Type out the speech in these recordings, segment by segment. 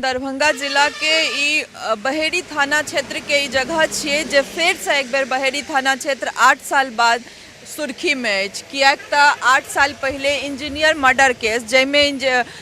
दरभंगा जिलाके ई बहेड़ी थाना क्षेत्रके ई जगह छियै जे फेरसँ एक बेर बहेड़ी थाना क्षेत्र 8 साल बाद सुर्खीमे अछि, किएक तऽ 8 साल पहिले इंजीनियर मर्डर केस, जाहिमे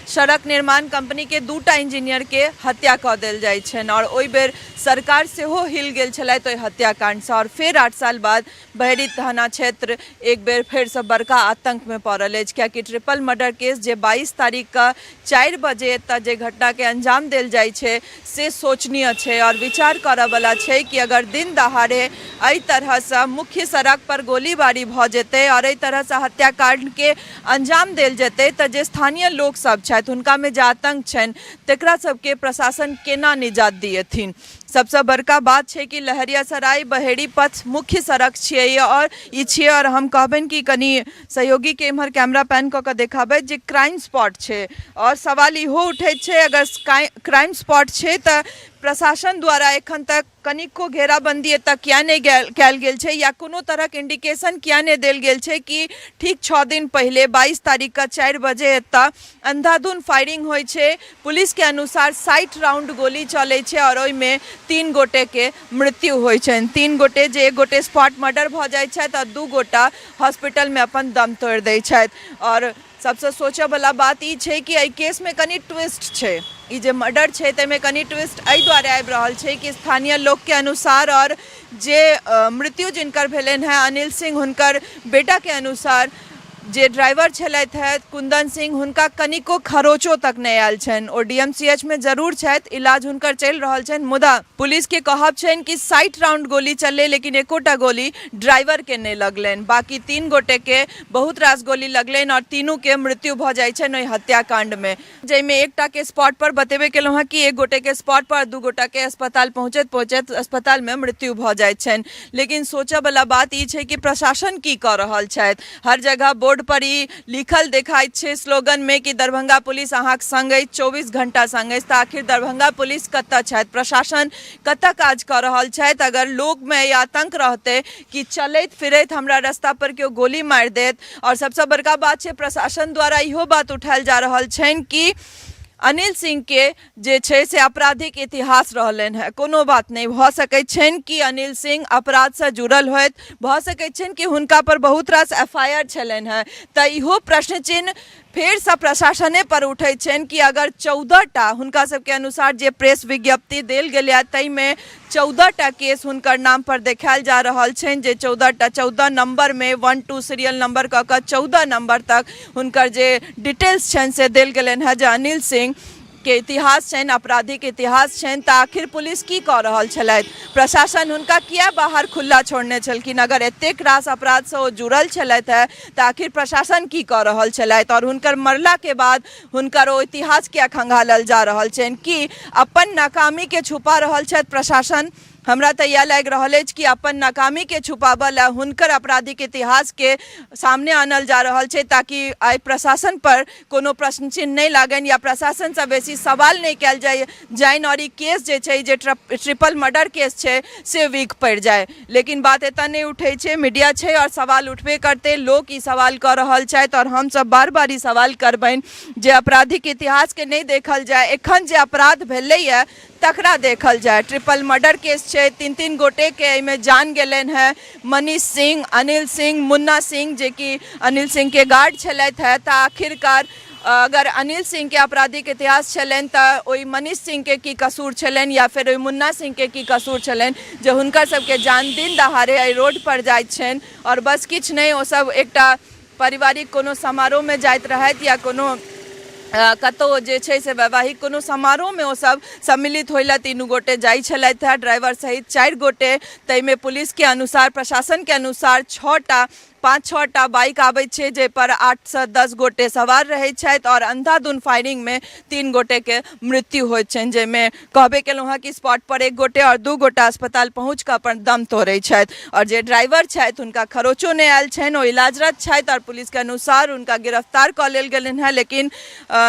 सड़क निर्माण कंपनीके 2टा इंजीनियरके हत्या कऽ देल जाइ छनि आओर ओहि बेर सरकार सेहो हिल गेल छलथि ओहि हत्याकांडसँ, आओर फेर 8 साल बाद बहेड़ी थाना क्षेत्र एक बेर फेरसँ बड़का आतंकमे पड़ल अछि, कियाकि ट्रिपल मर्डर केस जे 22 तारीखके 4 बजे एतऽ जे घटनाके अंजाम देल जाइ छै से शोचनीय छै आओर विचार करऽवला छै कि अगर दिन दहाड़े एहि तरहसँ मुख्य सड़क पर गोलीबारी भऽ जेतै आओर एहि तरहसँ हत्याकांडके अंजाम देल जेतै तऽ जे स्थानीय लोकसभ छथि हुनकामे जे आतंक छनि तकरा सबके प्रशासन केना निजात दिएथिन। सबसँ बड़का बात छै कि लहरियासराय बहेड़ी पथ मुख्य सड़क छियै आओर ई छियै, आओर हम कहबनि कि कनि सहयोगीके एम्हर कैमरा पैन कऽ कऽ देखाबथि जे क्राइम स्पॉट छै। आओर सवाल इहो उठैत छै, अगर क्राइम स्पॉट छै तऽ प्रशासन द्वारा एखन तक कनिको घेराबंदी एतऽ किया नहि कयल गेल छै या कोनो तरहक इंडिकेशन किया नहि देल गेल छै कि ठीक 6 दिन पहिले 22 तारीखके 4 बजे एतऽ अंधाधुन फायरिंग होइ छै। पुलिसके अनुसार 60 राउंड गोली चलै छै आओर ओहिमे 3 गोटेके मृत्यु होइ छनि। 3 गोटे जे 1 गोटे स्पॉट मर्डर भऽ जाइ छथि आओर 2 गोटा हॉस्पिटलमे अपन दम तोड़ि दै छथि। आओर सबसँ सोचऽवला बात ई छै कि एहि केसमे कनि ट्विस्ट छै। ई जे मर्डर छै ताहिमे कनि ट्विस्ट एहि दुआरे आबि रहल छै कि स्थानीय लोकके अनुसार आओर जे मृत्यु जिनकर भेलनि हेँ अनिल सिंह, हुनकर बेटाके अनुसार जे ड्राइवर छलथि हेँ कुंदन सिंह, हुनका कनिको खरोचो तक नहि आयल छनि। ओ DMCH मे जरूर छथि, इलाज हुनकर चलि रहल छनि, मुदा पुलिसके कहब छनि कि 60 राउंड गोली चललै लेकिन एकोटा गोली ड्राइवरके नहि लगलनि। बाकी 3 गोटेके बहुत रास गोली लगलनि आओर तीनूके मृत्यु भऽ जाइ छनि ओहि हत्याकांडमे, जाहिमे एकटाके स्पॉट पर बतेबे केलहुँ हँ कि 1 गोटेके स्पॉट पर 2 गोटाके अस्पताल पहुँचैत पहुँचैत अस्पतालमे मृत्यु भऽ जाइत छनि। लेकिन सोचऽवला बात ई छै कि प्रशासन की कऽ रहल छथि। हर जगह बोर्ड पर ई लिखल देखाइत छै स्लोगनमे कि दरभंगा पुलिस अहाँके संग अछि, 24 घंटा संग अछि। तऽ आखिर दरभंगा पुलिस कतऽ छथि, प्रशासन कतऽ काज कऽ रहल छथि? अगर लोकमे ई आतंक रहतै कि चलैत फिरैत हमरा रास्ता पर केओ गोली मारि देत। आओर सबसँ बड़का बात छै प्रशासन द्वारा इहो बात उठायल जा रहल छनि कि अनिल सिंह के जे छै से आपराधिक इतिहास रहलनि हेँ। कोनो बात नहि, भऽ सकैत छनि कि अनिल सिंह अपराधसँ जुड़ल होथि, भऽ सकैत छनि कि हुनका पर बहुत रास FIR छलनि हेँ। तऽ इहो प्रश्न चिन्ह फेरसँ प्रशासने पर उठैत छनि कि अगर 14टा हुनका सबके अनुसार जे प्रेस विज्ञप्ति देल गेलै ताहिमे 14टा केस हुनकर नाम पर देखायल जा रहल छनि, जे 14टा 14 नंबरमे 1 2 सीरियल नंबर कऽ कऽ 14 नंबर तक हुनकर जे डिटेल्स छनि से देल गेलनि हेँ, जे अनिल सिंह के इतिहास छनि, आपराधिक इतिहास छनि। तऽ आखिर पुलिस की कऽ रहल छलथि? प्रशासन हुनका किया बाहर खुल्ला छोड़ने छलखिन? अगर एतेक रास अपराधसँ ओ जुड़ल छलथि हेँ तऽ आखिर प्रशासन की कऽ रहल छलथि? आओर हुनकर मरलाके बाद हुनकर ओ इतिहास किया खंगालल जा रहल छनि? की अपन नाकामीके छुपा रहल छथि प्रशासन? हमरा तऽ इएह लागि रहल अछि कि अपन नाकामीके छुपाबऽ लए हुनकर आपराधिक इतिहासके सामने आनल जा रहल छै, ताकि आइ प्रशासन पर कोनो प्रश्न चिन्ह नहि लागनि या प्रशासनसँ बेसी सवाल नहि कयल जाय जानि आओर ई केस जे छै, जे ट्रिपल मर्डर केस छै, से वीक पड़ि जाय। लेकिन बात एतऽ नहि उठै छै, मीडिया छै आओर सवाल उठबे करतै। लोक ई सवाल कऽ रहल छथि आओर हमसब बार बार ई सवाल करबनि जे आपराधिक इतिहासके नहि देखल जाय, एखन जे अपराध भेलैए तकरा देखल जाय। ट्रिपल मर्डर केस छै, 3-3 गोटेके एहिमे जान गेलनि हेँ, मनीष सिंह, अनिल सिंह, मुन्ना सिंह, जे कि अनिल सिंहके गार्ड छलथि हेँ। तऽ आखिरकार अगर अनिल सिंहके आपराधिक इतिहास छलनि तऽ ओहि मनीष सिंहके की कसूर छलनि या फेर ओहि मुन्ना सिंहके की कसूर छलनि जे हुनकर सबके जान दिन दहाड़े एहि रोड पर जाइत छनि? आओर बस किछु नहि, ओसब एकटा पारिवारिक कोनो समारोहमे जाइत रहथि या कोनो कतहु जे छै से वैवाहिक कोनो समारोहमे ओसब सम्मिलित होइ लए 3 गोटे जाइ छलथि हेँ, ड्राइवर सहित 4 गोटे। ताहिमे पुलिसके अनुसार, प्रशासनके अनुसार 6टा 5-6टा बाइक आबैत छै जाहिपर 8 से 10 गोटे सवार रहै छथि आओर अंधाधुन फायरिंगमे 3 गोटेके मृत्यु होइत छनि, जाहिमे कहबे केलहुँ हँ कि स्पॉट पर 1 गोटे आओर 2 गोटा अस्पताल पहुँच कऽ अपन दम तोड़ै छथि। आओर जे ड्राइवर छथि हुनका खरोचो नहि आयल छनि, ओ इलाजरत छथि आओर पुलिसके अनुसार हुनका गिरफ्तार कऽ लेल गेलनि हेँ। लेकिन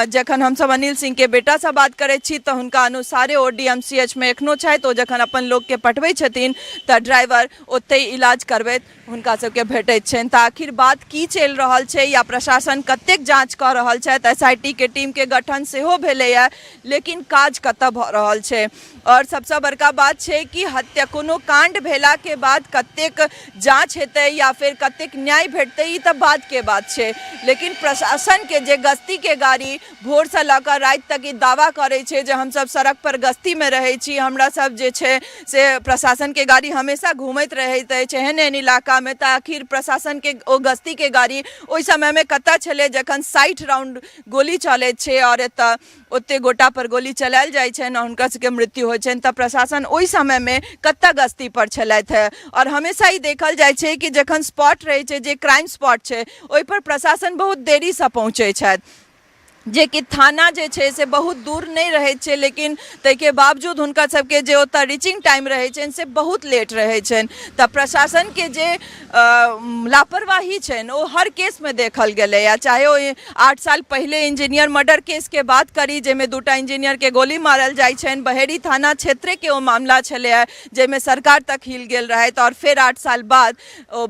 जखन हमसब अनिल सिंहके बेटासँ बात करै छी तऽ हुनका अनुसारे ओ DMCH मे एखनो छथि। ओ जखन अपन लोकके पठबै छथिन तऽ ड्राइवर ओतहि इलाज करबैत हुनका सबके भेटैत छनि। छनि। तऽ आखिर बात की चलि रहल छै या प्रशासन कतेक जाँच कऽ रहल छथि? एस I T के टीमके गठन सेहो भेलैए, लेकिन काज कतऽ भऽ रहल छै? आओर सबसँ बड़का बात छै कि हत्या कोनो काण्ड भेलाके बाद कतेक जाँच हेतै या फेर कतेक न्याय भेटतै, ई तऽ बादके बात छै, लेकिन प्रशासनके जे गश्तीके गाड़ी भोरसँ लऽ कऽ राति तक ई दावा करै छै जे हमसब सड़कपर गश्तीमे रहै छी, हमरा सब जे छै से प्रशासनके गाड़ी हमेशा घूमैत रहैत अछि एहन एहन इलाकामे, तऽ आखिर प्रशासनके ओ गश्तीके गाड़ी ओहि समयमे कतऽ छलै जखन 60 राउंड गोली चलैत छै आओर एतऽ ओतेक गोटापर गोली चलायल जाइ छनि आओर हुनका सबके मृत्यु होइ छनि? तऽ प्रशासन ओहि समयमे कतऽ गश्तीपर छलथि हे? आओर हमेशा ई देखल जाइ छै कि जखन स्पॉट रहै छै, जे क्राइम स्पॉट छै, ओहिपर प्रशासन बहुत देरीसँ पहुँचै छथि, जेकि थाना जे छै से बहुत दूर नहि रहै छै, लेकिन ताहिके बावजूद हुनका सबके जे ओतऽ रीचिंग टाइम रहै छनि से बहुत लेट रहै छनि। तऽ प्रशासनके जे लापरवाही छनि ओ हर केसमे देखल गेलैए, चाहे ओ 8 साल पहिले इंजीनियर मर्डर केसके बात करी, जाहिमे 2टा इंजीनियरके गोली मारल जाइ छनि, बहेड़ी थाना क्षेत्रेके ओ मामला छलैए जाहिमे सरकार तक हिल गेल रहथि, आओर फेर 8 साल बाद ओ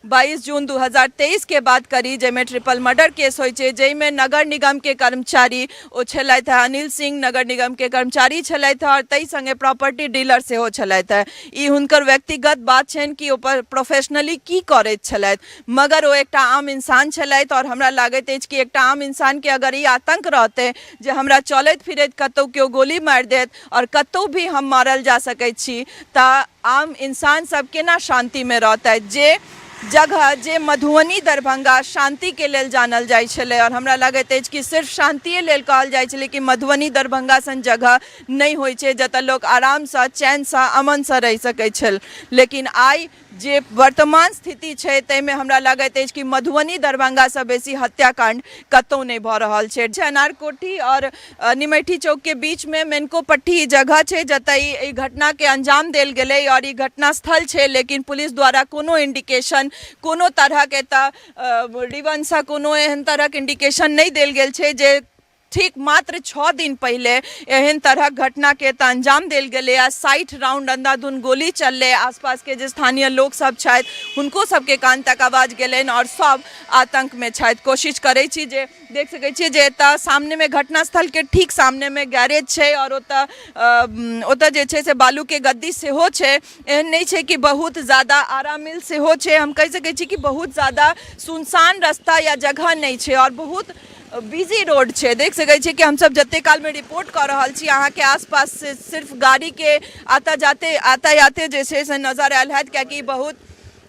22 जून 2023 के बात करी, जाहिमे ट्रिपल मर्डर केस होइ छै, जाहिमे नगर निगमके कर्मचारी ओ छलथि हेँ, अनिल सिंह नगर निगमके कर्मचारी छलथि हेँ आओर ताहि सङ्गे प्रॉपर्टी डीलर सेहो छलथि हेँ। ई हुनकर व्यक्तिगत बात छनि कि ओ प्रोफेशनली की करैत छलथि, मगर ओ एकटा आम इंसान छलथि, आओर हमरा लागैत अछि कि एकटा आम इंसानके अगर ई आतंक रहतै जे हमरा चलैत फिरैत कतहु केओ गोली मारि देत आओर कतहु भी हम मारल जा सकैत छी, तऽ आम इंसान सब केना शान्तिमे रहतथि? जे जगह जे मधुबनी दरभंगा शान्तिके लेल जानल जाइ छलै, आओर हमरा लगैत अछि कि सिर्फ शान्तिए लेल कहल जाइ छलै कि मधुबनी दरभंगा सन जगह नहि होइ छै जतऽ लोक आरामसँ चैनसँ अमनसँ रहि सकै छल, लेकिन आइ जे वर्तमान स्थिति छै ताहिमे हमरा लगैत अछि कि मधुबनी दरभंगासँ बेसी हत्याकांड कतहु नहि भऽ रहल छै। अनारकोठी आओर निमैठी चौकके बीचमे मेनको पट्टी जगह छै जतऽ ई घटनाके अंजाम देल गेलै आओर ई घटना स्थल छै, लेकिन पुलिस द्वारा कोनो इंडिकेशन, कोनो तरहक एतऽ रिवनसँ कोनो एहन तरहक इंडिकेशन नहि देल गेल छै जे ठीक मात्र 6 दिन पहिले एहन तरहक घटनाके एतऽ अंजाम देल गेलै आ 60 राउंड अंधाधुन गोली चललै। आसपासके जे स्थानीय लोक सब छथि हुनको सबके कान तक आवाज गेलनि आओर सब आतंकमे छथि। कोशिश करै छी जे देख सकै छियै जे एतऽ सामनेमे घटनास्थलके ठीक सामनेमे गैरेज छै आओर ओतऽ ओतऽ जे छै से बालूके गद्दी सेहो छै। एहन नहि छै कि बहुत ज्यादा आरा मिल सेहो छै। हम कहि सकै छी कि बहुत ज्यादा सुनसान रास्ता या जगह नहि छै आओर बहुत बिजी रोड छै। देख सकै छियै कि हमसब जते कालमे रिपोर्ट कऽ रहल छी, अहाँके आसपास से सिर्फ गाड़ीके आता जाते आता याते जे छै से नजर आयल हैत, कियाकि बहुत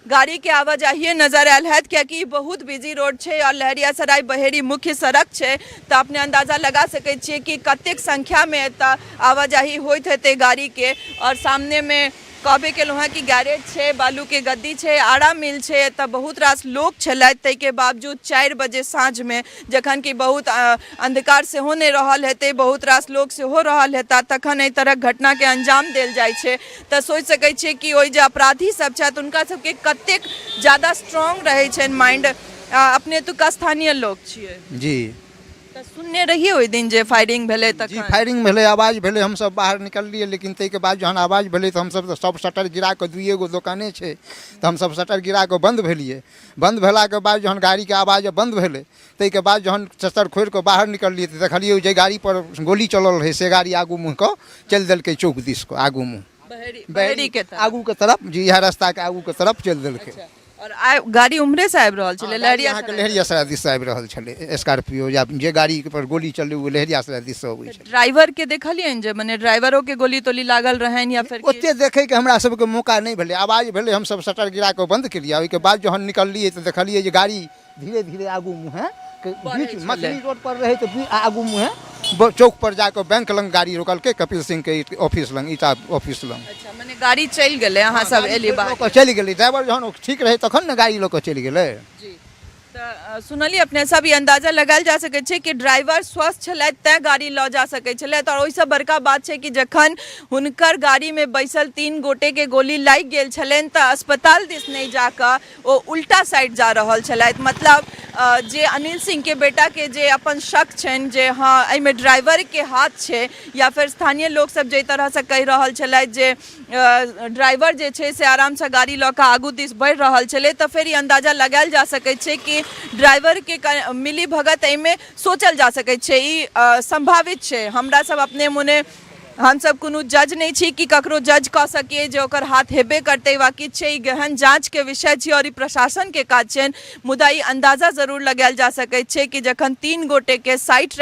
गाड़ीके आवाजाहिए नजर आयल हैत, कियाकि बहुत बिजी रोड छै आओर लहेरियासराय बहेड़ी मुख्य सड़क छै, तऽ अपने अन्दाजा लगा सकै छियै कि कतेक संख्यामे एतऽ आवाजाही होइत हेतै गाड़ीके। आओर सामनेमे कहबे केलहुँ हेँ कि गैरेज छै, बालूके गद्दी छै, आरा मिल छै, एतऽ बहुत रास लोक छलथि, ताहिके बावजूद 4 बजे साँझमे जखन कि बहुत अन्धकार सेहो नहि रहल हेतै, बहुत रास लोक सेहो रहल हेता, तखन एहि तरहक घटनाके अंजाम देल जाइ छै, तऽ सोचि सकै छियै कि ओहि जे अपराधी सब छथि हुनका सबके कतेक ज्यादा स्ट्रॉन्ग रहै छनि माइंड। अपने एतुका स्थानीय लोक छियै? जी। तऽ सुनने रहियै ओहि दिन जे फायरिंग भेलै? तखन जी फायरिंग भेलै, आवाज भेलै, हमसब बाहर निकललियै, लेकिन ताहिके बाद जहन आवाज भेलै तऽ हमसब तऽ सब शटर गिरा कऽ, दुइए गो दोकाने छै तऽ हमसब शटर गिरा कऽ बन्द भेलियै। बन्द भेलाके बाद जहन गाड़ीके आवाज बन्द भेलै, ताहिके बाद जहन शटर खोलि कऽ बाहर निकललियै तऽ देखलियै जे गाड़ीपर गोली चलल रहै से गाड़ी आगू मुँहके चलि देलकै, चौक दिसके आगू मुँह बहेड़ीके तरफ, आगूके तरफ जी, इएह रास्ताके आगूके तरफ चलि देलकै। आओर आइ गाड़ी उम्हरे से आबि रहल छलै? लहरिया अहाँके लहेरियासराय दिस से आबि रहल छलै स्कॉर्पियो, या जे गाड़ी पर गोली चललै ओ लहेरियासराय दिस से अबै छलै। ड्राइवर के देखलियनि जे मने ड्राइवरो के गोली तोली लागल रहनि या फेर? ओते देखैके हमरा सबके मौका नहि भेलै। आवाज भेलै, हमसब शटर गिरा कऽ बन्द केलियै। ओहिके बाद जहन निकललियै तऽ देखलियै जे गाड़ी धीरे धीरे आगू मुँहे बढ़ै बीच छलै। मछली रोड पर रहै तऽ आगू मुँहे चौक पर जाकऽ बैंक लग गाड़ी रोकलकै, कपिल सिंह के ऑफिस लग, ईटा ऑफिस लग। अच्छा, मने गाड़ी चलि गेलै, अहाँ सब एलियै बाहर? लऽ कऽ चलि गेलै ड्राइवर, जहन ओ ठीक रहै तखन ने गाड़ी लऽ कऽ चलि गेलै। जी। तऽ सुनलियै अपने सब, ई अंदाजा लगायल जा सकै छै कि ड्राइवर स्वस्थ छलथि तैँ गाड़ी लऽ जा सकै छलथि। आओर ओहिसँ बड़का बात छै कि जखन हुनकर गाड़ीमे बैसल 3 गोटेके गोली लागि गेल छलनि तऽ अस्पताल दिस नहि जाकऽ ओ उल्टा साइड जा रहल छलथि। मतलब जे अनिल सिंहके बेटाके जे अपन शक छनि जे हँ एहिमे ड्राइवरके हाथ छै, या फेर स्थानीय लोकसब जाहि तरहसँ कहि रहल छलथि जे ड्राइवर जे छै से आरामसँ गाड़ी लऽ कऽ आगू दिस बढ़ि रहल छलै, तऽ फेर ई अन्दाजा लगायल जा सकै छै कि ड्राइवरके मिली भगत एहिमे सोचल जा सकै छै, ई सम्भावित छै। हमरा सब अपने मोने हमसब कोनो जज नहि छी कि ककरो जज कऽ सकिए जे ओकर हाथ हेबे करतै वा किछु छै। ई गहन जाँचके विषय छी आओर ई प्रशासनके काज छनि, मुदा ई अन्दाजा जरूर लगायल जा सकै छै कि जखन 3 गोटेके 60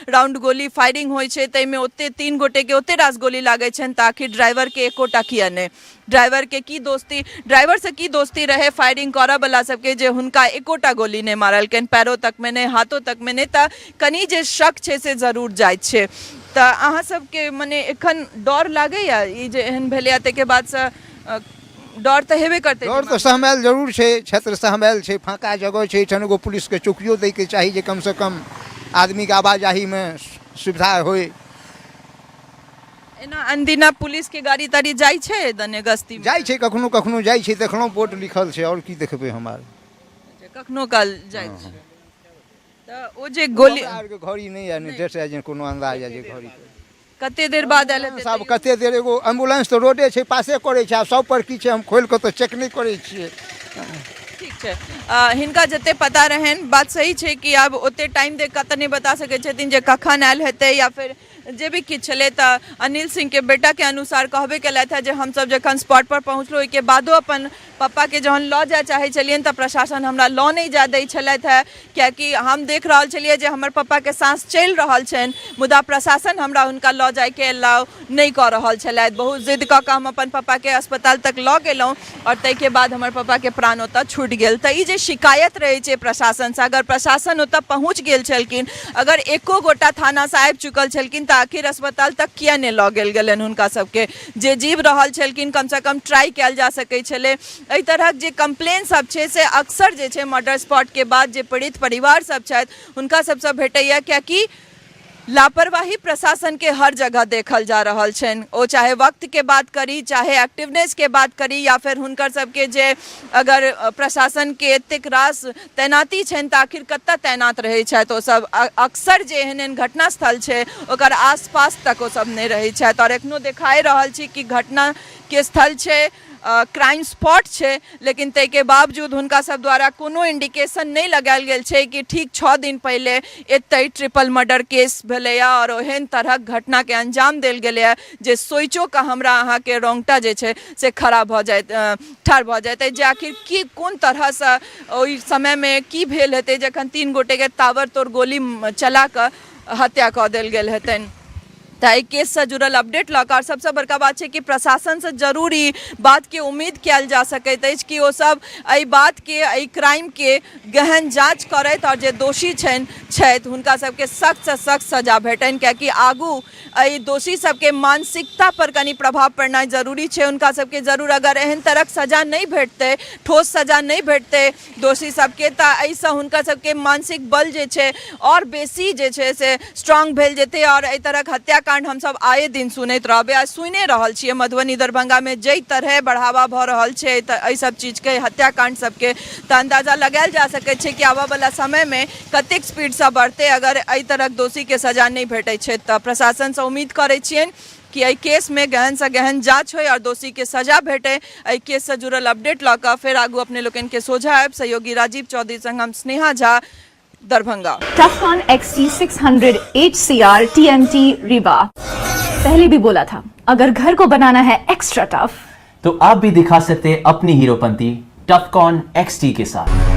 राउंड गोली फायरिंग होइ छै, ताहिमे ओते 3 गोटेके ओते रास गोली लागै छनि, तऽ आखिर ड्राइवरके एकोटा किया नहि? ड्राइवरके की दोस्ती, ड्राइवरसँ की दोस्ती रहै फायरिंग करऽवला सबके जे हुनका एकोटा गोली नहि मारलकनि, पैरो तकमे नहि, हाथो तकमे नहि? तऽ कनि जे शक छै से जरूर जाइत छै। तऽ अहाँ सबके मने एखन डर लागैए ई जे एहन भेलैए ताहिके बादसँ? डर तऽ हेबे करतै। डर तऽ सहमायल जरूर छै, क्षेत्र सहमायल छै, फाँका जगह छै, एहिठाम एगो पुलिसके चौकियो दैके चाही जे कमसँ कम आदमीके आवाजाहीमे सुविधा होइ। एना अनदिना पुलिस के गाड़ी ताड़ी जाइ छै दने गस्ती? जाइ छै, कखनो कखनो जाइ छै। देखलहुँ बोर्ड लिखल छै, आओर की देखबै हम आर। कखनो काल जाइ छै। तऽ ओ जे गोली हमरा आरके घड़ी नहि यऽ, नहि डेट जे कोनो अन्दाज यऽ जे घड़ी कते देर बाद आयल हेतै? साहब कते देर, एगो एम्बुलेंस तऽ रोडे छै पासे करै छै, आब सब पर की छै हम खोलि कऽ तऽ चेक नहि करै छियै। ठीक छै, हिनका जते पता रहनि बात सही छै कि आब ओते टाइम देख कऽ तऽ नहि बता सकै छथिन जे कखन आयल हेतै या फेर जे भी किछु छलै। तऽ अनिल सिंहके बेटाके अनुसार कहबे केलथि हँ जे हमसब जखन स्पॉटपर पहुँचलहुँ, ओहिके बादो अपन पप्पाके जहन लऽ जाय चाहै छलियनि तऽ प्रशासन हमरा लऽ नहि जाय दै छलथि हँ, कियाकि हम देख रहल छलियै जे हमर पप्पाके साँस चलि रहल छनि, मुदा प्रशासन हमरा हुनका लऽ जायके अलाउ नहि कऽ रहल छलथि। बहुत जिद कऽ कऽ हम अपन पप्पाके अस्पताल तक लऽ गेलहुँ आओर ताहिके बाद हमर पप्पाके प्राण ओतऽ छूटि गेल। तऽ ई जे शिकायत रहै छै प्रशासनसँ, अगर प्रशासन ओतऽ पहुँच गेल छलखिन, अगर एको गोटा थानासँ आबि चुकल छलखिन, तऽ आखिर अस्पताल तक किया नहि लऽ गेल गेलनि हुनका सबके? जे जीव रहल छलखिन कमसँ कम ट्राई कयल जा सकै छलै। एहि तरहक जे कम्प्लेन सब छै से अक्सर जे छै मर्डर स्पॉटके बाद जे पीड़ित परिवार सब छथि हुनका सबसँ भेटैए, कियाकि लापरवाही प्रशासन के हर जगह देखल जा रहल छनि। ओ चाहे वक्त के बात करी, चाहे एक्टिवनेस के बात करी, या फेर हुनकर सबके जे अगर प्रशासन के एतेक रास तैनाती छनि तऽ आखिर कतऽ तैनात रहै छथि ओ सब? अक्सर जे एहन एहन घटना स्थल छै ओकर आसपास तक ओ सब नहि रहै छथि। आओर एखनो देखाए रहल छी कि घटना के स्थल छै, क्राइम स्पॉट छै, लेकिन ताहिके बावजूद हुनका सब द्वारा कोनो इंडिकेशन नहि लगायल गेल छै कि ठीक 6 दिन पहिले एतहि ट्रिपल मर्डर केस भेलैए आओर ओहन तरहक घटनाके अंजाम देल गेलैए जे सोचिओ कऽ हमरा अहाँके रोंगटा जे छै से खड़ा भऽ जाइत, ठाढ़ भऽ जाइत अछि जे आखिर की कोन तरहसँ ओहि समयमे की भेल हेतै जखन 3 गोटेके ताबड़तोड़ गोली चला कऽ हत्या कऽ देल गेल हेतनि। तऽ एहि केससँ जुड़ल अपडेट लऽ कऽ, आओर सबसँ बड़का बात छै कि प्रशासनसँ जरूर ई बातके उम्मीद कयल जा सकैत अछि कि ओसब एहि बातके, एहि क्राइमके गहन जाँच करथि आओर जे दोषी छथि हुनका सबके सख्तसँ सख्त सजा भेटनि, कियाकि आगू एहि दोषी सबके मानसिकता पर कनि प्रभाव पड़नाइ जरूरी छै। हुनका सबके जरूर अगर एहन तरहक सजा नहि भेटतै, ठोस सजा नहि भेटतै दोषी सबके, तऽ एहिसँ हुनका सबके मानसिक बल जे छै आओर बेसी जे छै से स्ट्रांग भेल जेतै आओर एहि तरहक हत्याकांड हमसब आए दिन सुनैत रहबै आ सुनिए रहल छियै। मधुबनी दरभंगामे जाहि तरहे बढ़ावा भऽ रहल छै एहि सब चीजके, हत्याकांड सबके, तऽ अन्दाजा लगायल जा सकै छै कि आबऽवला समयमे कतेक स्पीडसँ बढ़तै अगर एहि तरहक दोषीके सजा नहि भेटै छै। तऽ प्रशासनसँ उम्मीद करै छियनि कि एहि केसमे गहनसँ गहन जाँच होइ आओर दोषीके सजा भेटै। एहि केससँ जुड़ल अपडेट लऽ कऽ फेर आगू अपने लोकनिके सोझा आयब। सहयोगी राजीव चौधरी संग हम Sneha Jha, Darbhanga. Tufcon XT600 HCR TMT Rewa। पहले भी बोला था, अगर घर को बनाना है एक्स्ट्रा टफ तो आप भी दिखा सकते हैं अपनी हीरोपंती टफकॉन XT के साथ।